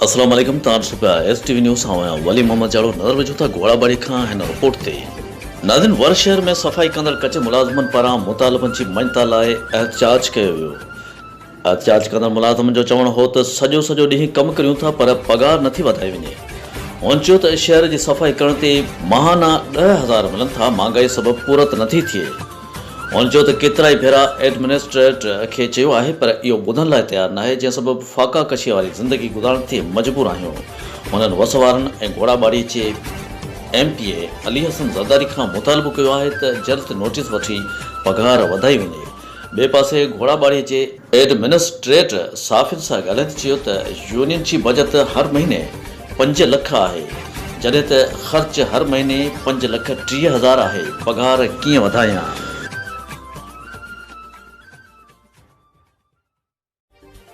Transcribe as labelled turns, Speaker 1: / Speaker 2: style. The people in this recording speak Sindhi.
Speaker 1: السلام عليڪم توهان ڏسو پيا ايس ٽي وي نيوز آئون آهيان ولي محمد جاڙو نظر وجهون ٿا گهوڙاٻاڙي کان هن رپورٽ تي. ناظرين ور شهر ۾ صفائي ڪندڙ ڪچي ملازمن پاران مطالبن جي مڃتا لاء احتجاج ڪيو ويو. احتجاج ڪندڙ ملازمن جو چوڻ هو ته سڄو سڄو ڏينهن ڪم ڪريون ٿا پر پگهار نٿي وڌائي وڃي. هن چيو ته شهر جي صفائي ڪرڻ تي ماهانه 10,000 ملن ٿا مهانگائي سبب پورت نٿي ٿئي. هن چيو ته ڪيترائي ڀيرا ايڊمنسٽريٽر کي چيو آهي پر اهو ٻڌڻ لاء تيار ناهي جنهن سبب فاقا ڪشي واري زندگي گذارڻ تي مجبور آهيون. هنن وس وارن ۽ گهوڙاٻاڙي جي M P A Ali Hassan Zardari کان مطالبو ڪيو آهي ته جلد نوٽيس وٺي پگهار وڌائي وڃي. ٻئي پاسي گهوڙاٻاڙي جي ايڊمنسٽريٽر صحافين سان ڳالهائيندي چيو ته يونين جي بچت هر مهيني پنج لک آهي جڏهن ته خرچ هر مهيني 5 لک 30 هزار آهي پگهار ڪيئن وڌايان.